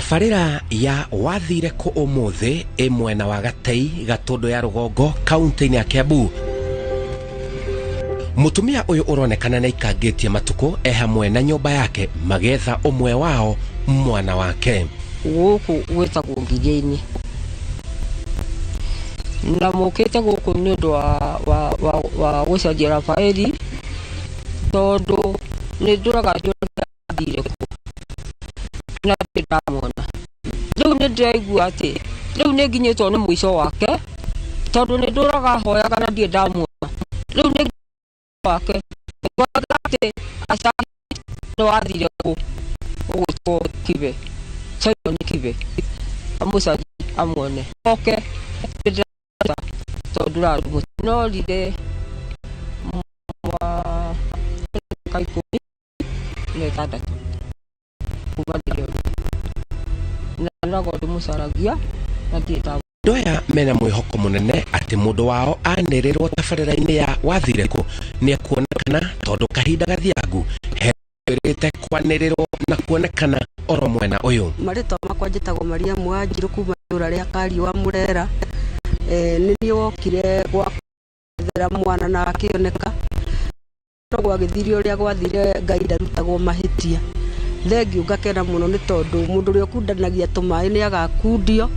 Tabarĩra ya wathire kũ ũmũthĩ ĩ mwena wa Gatei Gatũndũ ya rũgongo kaunti-inĩ ya Kiambu. Mũtumia ũyũ ũronekana nĩ aikangĩtie matukũ e hamwe na nyũmba yake magĩetha ũmwe wao mwana wake. Gũkũ gwĩtagwo Ngigĩ-inĩ na mũkĩte gũkũ nĩ ũndũ wa gũcaria Rafaeli tondũ nĩ ndũraga njũraga thire kũ na ndirĩ ndamwona. Rĩu nĩ ndĩraigua atĩ rĩu nĩ nginyĩtwo nĩ mũico wake tondũ nĩ ndũraga hoyaga na ndirĩ ndamwona. Rĩu nĩ wake ngwaga atĩ aca nĩ wathire kũ ũgwĩtwo Kibe Simon Kibe amũcarie amuone oke tondũ rarĩ no rire mwaka 16 kuma ndĩrĩ na ndũraga ndĩmũcaragia na ndirĩ ndamwona. Andũ aya mena mwĩhoko mũnene atĩ mũndũ wao anĩrĩrwo tabarĩra-inĩ ya wathire kũ nĩ ekuonekana tondũ kahinda gathiangu herĩte kwanĩrĩrwo na kuonekana oro mwena ũyũ. Marĩtwa makwa njĩtagwo Mariamu Wanjirũ kuma itũra rĩa Kariũa Mũrera. Nĩ niĩ wokire gwakwa mwana na akĩoneka. No gwagĩthire ũrĩa gwathire Ngai ndarutagwo mahĩtia. Thengiũ ngakena mũno nĩ tondũ mũndũ ũrĩa ũkundanagia tũmaĩ nĩ agakundio.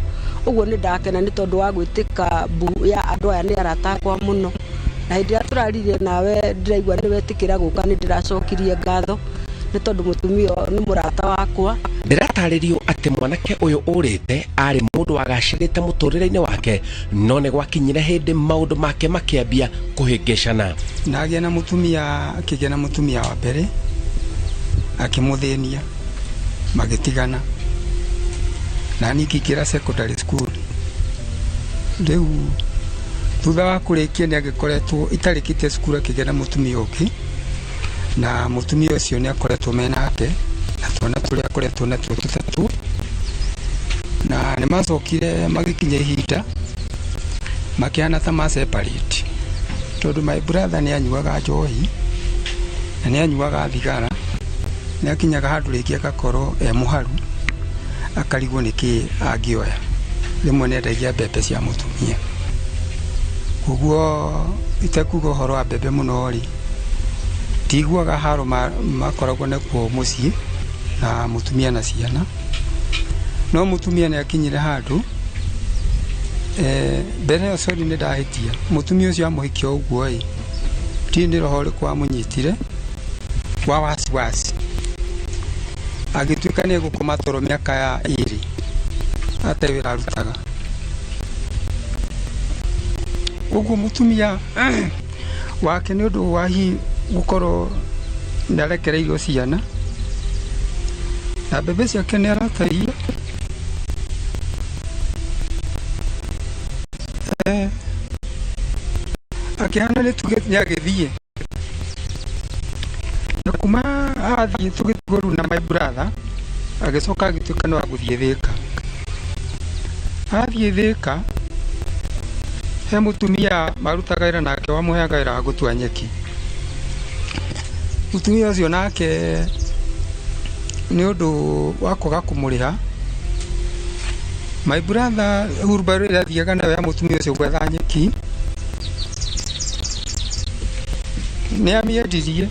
Ũguo nĩ ndakena nĩ tondũ wa gwĩtĩka mbu ya andũ aya nĩ arata akwa mũno. Na hĩndĩ ĩrĩa tũraririe nawe ndĩraigua nĩ wetĩkĩra gũka nĩ ndĩracokirie ngatho nĩ tondũ mũtumia ũyũ nĩ mũrata wakwa. Ndĩratarĩrio atĩ mwanake ũyũ ũrĩte arĩ mũndũ wagacĩrĩte mũtũrĩre-inĩ wake no nĩ gwakinyire hĩndĩ maũndũ make makĩambia kũhĩngĩcana. Na agĩa na mũtumia, akĩgĩa na mũtumia wa mbere akĩmũthĩnia magĩtigana na niĩ ngĩingĩra secondary school. Rĩu thutha wa kũrĩkia nĩ agĩkoretwo itarĩkĩtie cukuru akĩgĩa na mũtumia ũngĩ na mũtumia ũcio nĩ akoretwo menake na twana tũrĩa akoretwo natuo tũtatũ na nĩ macokire magĩkinya ihinda makĩhana ta ma separate tondũ my brother nĩ anyuaga njohi na nĩ anyuaga thigara nĩ akinyaga handũ rĩngĩ agakorwo e mũharu akarigwo nĩ kĩĩ angĩoya. Rĩmwe nĩ endagia mbembe cia mũtumia koguo itekuga ũhoro wa mbembe mũno rĩ ndiguaga haro makoragwo nakuo mũciĩ na mũtumia na ciana no mũtumia nĩ akinyire handũ mbere ĩyo sorry nĩ ndahĩtia mũtumia ũcio amũhikia ũguo ĩ ndiũĩ nĩ roho ũrĩkũ wamũnyitire wa wasiwasi agĩtuĩka nĩ egũkoma toro mĩaka ya ĩrĩ atarĩ wĩra arutaga. Koguo mũtumia wake nĩ ũndũ wa hihi gũkorwo nĩ arekereirio ciana na mbembe ciake nĩ aratahia akĩhana nĩ tuge nĩ agĩthiĩ na kuma athiĩ tũgĩtigwo rĩu na my brother agĩcoka agĩtuĩka nĩ wa gũthiĩ Thĩka. Athiĩ Thĩka he mũtumia marutaga wĩra nake wamũheaga wĩra wa gũtua nyeki. Mũtumia ũcio nake nĩ ũndũ wa kwaga kũmũrĩha my brother hurumbarũ ĩrĩa athiaga nayo ya mũtumia ũcio gwetha nyeki nĩ amĩendirie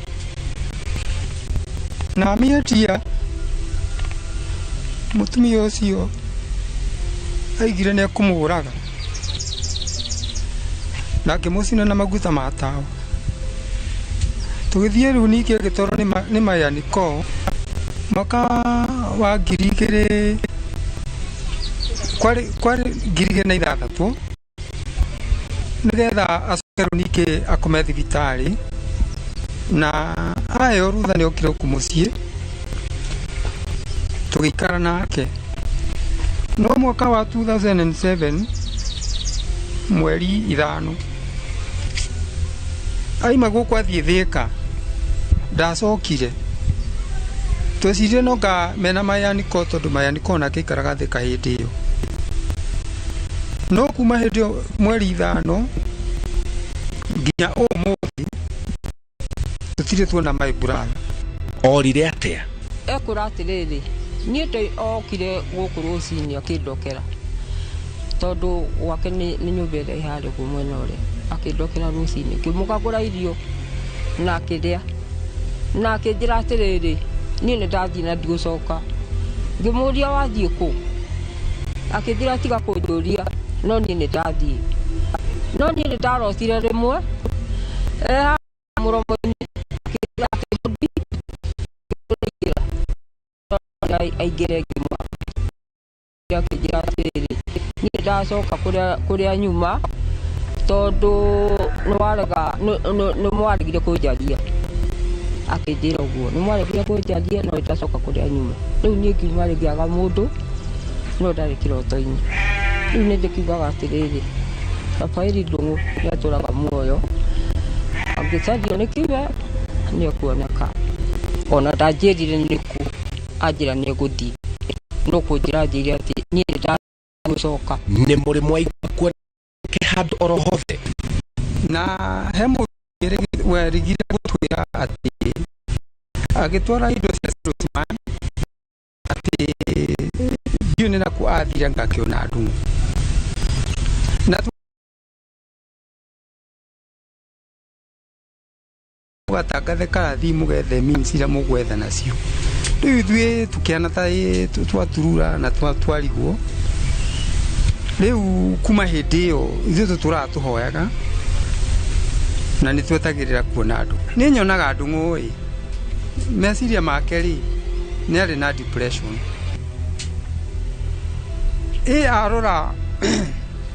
na amĩendia mũtumia ũcio aigire nĩ ekũmũraga na akĩmũcina na maguta ma tawa. Tũgĩthiĩ rĩu ningĩ agĩtwarwo nĩ Mayaniko mwaka wa 2000 kwarĩ 2006 nĩgetha acoke rĩu ningĩ akome thibitarĩ na aheo rũtha nĩ okire gũkũ mũciĩ tũgĩikara nake. No mwaka wa 2007 mweri 5 aima gũkũ athiĩ Thĩka ndacokire. Tweciririe no nga mena Mayaniko tondũ Mayaniko onake aikaraga Thĩka hĩndĩ ĩyo. No kuma hĩndĩ ĩyo mweri 5 nginya ũmũthĩ tũtirĩ tuona my brother. Orire atĩa? Ekũra atĩrĩrĩ Niĩ ndĩ okire gũkũ rũcinĩ akĩndokera tondũ gwake nĩ nyũmba ĩrĩa ĩharĩa ũguo mwena ũrĩa, akĩndokera rũcinĩ ngĩmũgagũra irio na akĩrĩa na akĩnjĩra atĩrĩrĩ, niĩ nĩ ndathiĩ na ndigũcoka. Ngĩmũria wathiĩ kũ, akĩnjĩra tiga kũnjũria no niĩ nĩ ndathiĩ. No niĩ nĩ ndarotire rĩmwe e haha mũromo-inĩ akĩnjĩra atĩ mũndi aingĩra aingĩre ngĩmwa akĩnjĩra atĩrĩrĩ, niĩ ndacoka kũrĩa nyuma tondũ nĩwarega nĩ mwaregire kũnjaria. Akĩnjĩra ũguo nĩ mwaregire kũnjaria no ndacoka kũrĩa nyuma. Rĩu niĩ ngiuma ngĩaga mũndũ no ndarĩ kĩroto-inĩ. Rĩu nĩ ndĩkiugaga atĩrĩrĩ, Rafaeli Ndung'u nĩ atũraga muoyo, angĩcario nĩ kiume nĩ ekuoneka. Ona ndanjĩrire nĩkũ, anjĩra nĩ egũthiĩ, no kũnjĩra anjĩire atĩ niĩ nĩ ndagũcoka. Nĩ mũrĩ mwaigua kuoneke handũ oro hothe? Na he mũndũ werigire gũtwĩra atĩ agĩtwara indo cia salesman atĩ ndiũĩ nĩ nakũ athire ngakĩona Ndung'u na mũgatangathe karathi mũgethe means iria mũgwetha nacio. Rĩu ithuĩ tũkĩhana ta twaturura na twarigwo. Rĩu kuma hĩndĩ ĩyo ithuĩ tũtũraga tũhoyaga na nĩ twetagĩrĩra kuona andũ. Niĩ nyonaga Ndung'u ĩ meciria make rĩ nĩ arĩ na depression. Ĩ arora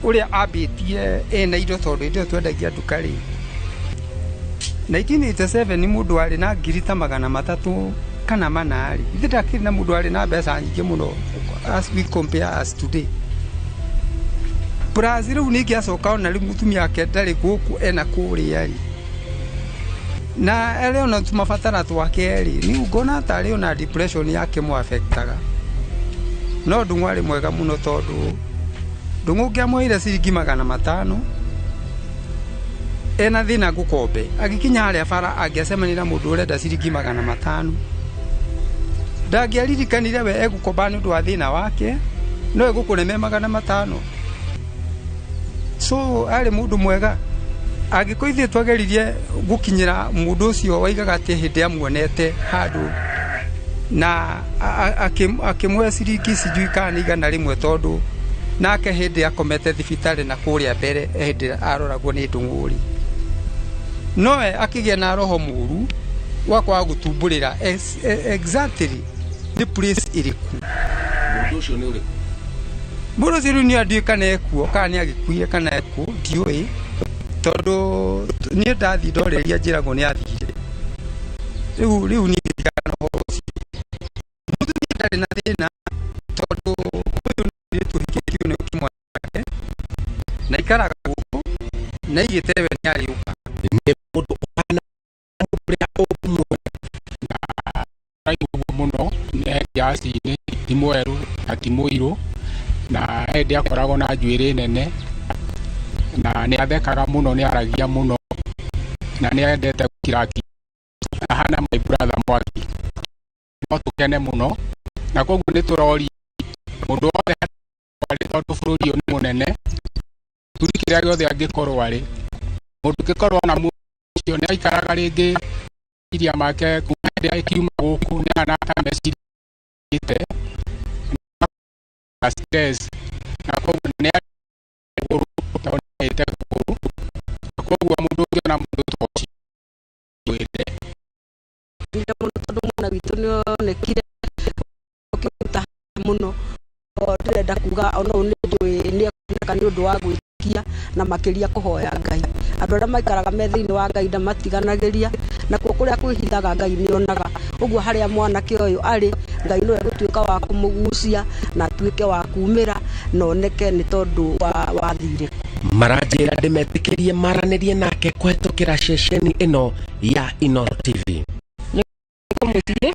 ũrĩa ambĩtie ena indo tondũ hĩndĩ ĩyo twendagia nduka rĩ 1987 mũndũ arĩ na ngiri ta 300 kana 4 rĩ, ithe ndakĩrĩ na mũndũ arĩ na mbeca nyingĩ mũno as we compare as today. Plus rĩu ningĩ acoka ona rĩu mũtumia wake ndarĩ gũkũ ena kũrĩa rĩ na arĩ ona tũmabatara twake rĩ, niĩ ngona tarĩ ona depression yake mũafectaga. No Ndung'u arĩ mwega mũno tondũ Ndung'u ũngĩamũheire ciringi 500 ena thĩna ngũkombe, agĩkinya harĩa bara angĩacemania na mũndũ ũrenda ciringi 500 ndangĩaririkanire we egũkomba nĩ ũndũ wa thĩna wake, no egũkũneme 500. So arĩ mũndũ mwega. Angĩkorwo ithuĩ twageririe gũkinyĩra mũndũ ũcio waigaga atĩ hĩndĩ amuonete handũ na akĩmũhe ciringi sijui kana nĩ 100 tondũ nake hĩndĩ akomete thibitarĩ na kũrĩa mbere hĩndĩ aroragwo nĩ Ndung'u rĩ, nowe akĩgĩa na roho mũru wa kwaga gũtumbũrĩra exactly nĩ place ĩrĩkũ. Mũndũ ũcio nĩ ũrĩkũ? Mũndũ ũcio rĩu nĩ andiũĩ kana ekuo kana nĩ agĩkuire kana ekuo ndiũĩ, tondũ niĩ ndathiĩ ndorĩria njĩragwo nĩ athire. Rĩu niĩ ndigana na ũhoro ũcio. Mũtumia ndarĩ na thĩna tondũ ũyũ nĩ tũhikĩtio nĩ kĩmwana gĩake na ikaraga gũkũ na aigĩte we nĩ arĩũka. Nĩ mũndũ ũhana ũrĩa ũngĩmuona? Ũguo mũno nĩ njaci-inĩ, ti mwerũ na ti mũirũ, na hĩndĩ akoragwo na njuĩrĩ nene na nĩ athekaga mũno, nĩ aragia mũno na nĩ endete gũkiraki. Ahana my brother Mwangi. No tũkene mũno na koguo nĩ tũroria mũndũ wothe arĩ tondũ bũrũri ũyũ nĩ mũnene, turi kĩrĩa gĩothe angĩkorwo arĩ mũndũ ũngĩkorwo na ũcio nĩ aikaraga rĩngĩ meciria make kuma hĩndĩ akiuma gũkũ nĩ ahana ta mecirĩte na stress, na koguo nĩ kũgũrũ tondũ nĩ ahĩte kũgũrũ, na koguo mũndũ ũngĩona mũndũ ta ũcio mwĩre. Ndire mũno tondũ mwana witũ nĩ onekire ũkĩruta mũno. Ndĩrenda kuga ona ũyũ nĩ njũĩ nĩ ekuoneka nĩ ũndũ wa gwĩtĩkia na makĩria kũhoya Ngai. Andũ arĩa maikaraga me thĩinĩ wa Ngai ndamatiganagĩria, nakuo kũrĩa kwĩhithaga Ngai nĩonaga. Ũguo harĩa mwanake ũyũ arĩ, Ngai nĩwe egũtuĩka wa kũmũgucia na atuĩke wa kumĩra na oneke nĩ tondũ wa thirĩ. Maranjĩra ndĩmetĩkĩrie maranĩrie nake kũhetũkĩra ceceni ĩno ya Inooro TV. Nĩ mũciĩ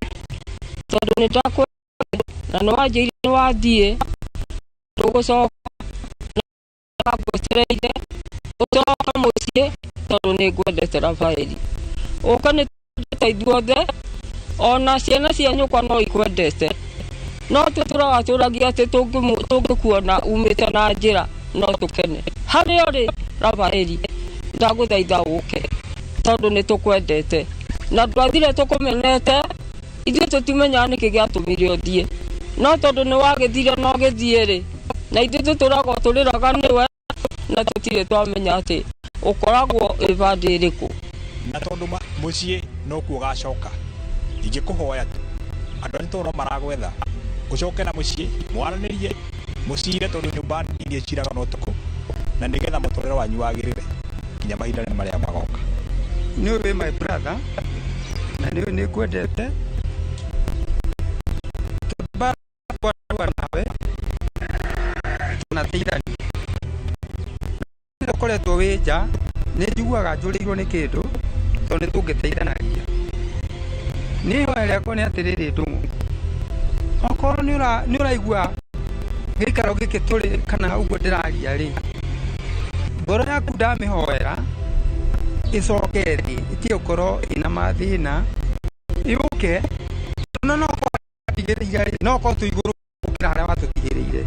tondũ nĩ ndakwendete na nĩ wanjĩrire nĩ wathiĩ ndũgũcoka, ngwetereire ũcoke mũciĩ tondũ nĩ ngwendete Rafaeli. Ũke nĩ twendete ithuothe, ona ciana cia nyũkwa no ikwendete. No tũtũraga tũragia atĩ tũngĩkuona umĩte na njĩra no tũkene. Harĩa ũrĩ Rafaeli, ndagũthaitha ũke tondũ nĩ tũkwendete na ndwathire tũkũmenete. Ithuĩ tũtimenyaga nĩkĩ gĩatũmire ũthiĩ, no tondũ nĩ wagĩthire na ũgĩthiĩ rĩ, na ithuĩ tũtũraga tũrĩraga nĩwe na tũtirĩ twamenya atĩ ũkoragwo ĩbandĩ ĩrĩkũ. Na tondũ mũciĩ nokuo ũgacoka, ingĩkũhoya tu andũ anyu tondũ no maragwetha, ũcoke na mũciĩ mwaranĩrie mũcire, tondũ nyũmba nini ĩciraga na ũtukũ, na nĩgetha mũtũrĩre wanyu wagĩrĩre nginya mahinda marĩa magoka. Nĩ wĩ my brother na nĩ nĩ ngwendete tondũ mbara twarũa nawe tunateithania. Ũkoretwo wĩ nja nĩ njiguaga njũrĩirwo nĩ kĩndũ tondũ nĩ tũngĩteithanagia. Niĩ ihoya rĩakwa nĩ atĩrĩrĩ, Ndũng'ũ, okorwo nĩ ũraigua gĩikaro gĩkĩ tũrĩ kana ũguo ndĩraria rĩ, ngoro yaku ndamĩhoera ĩcoke thĩ, ĩtige gũkorwo ĩna mathĩna, yũke no no tigĩrĩire rĩ, no korwo twĩ igũrũ gũkĩra harĩa watũtigĩrĩire.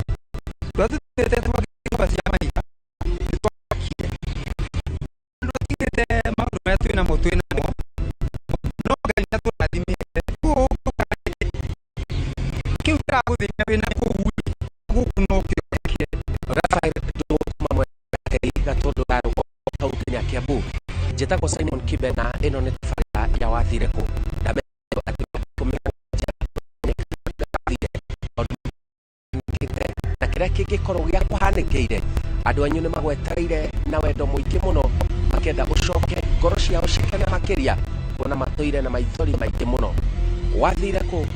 Ndwatũtigĩte twake nyũmba cia mahiga, nĩ twakire. Ndwatigĩte maũndũ marĩa twĩnamo twĩnamo, no Ngai nĩ atũrathimĩte. Koguo kĩu kĩragũthĩnia wĩna kũu rĩ, gũkũ no kĩoneke. Rafael Ndũng'ũ kuma mwena Gatũndũ ya Rũgongo, kaunti ya Kiambu. Njĩtagwo Simon Kibe na ĩno nĩ tabarĩra ya Wathire Kũ. Ndamenywo atĩ 17 wathire tondũ na kĩrĩa kĩngĩkorwo gĩa kũhanĩkĩire andũ anyu nĩ magwetereire na wendo mũingĩ mũno, makĩenda ũcoke ngoro ciao cikene makĩria kuona matũire na maithori maingĩ mũno. Wathire kũ?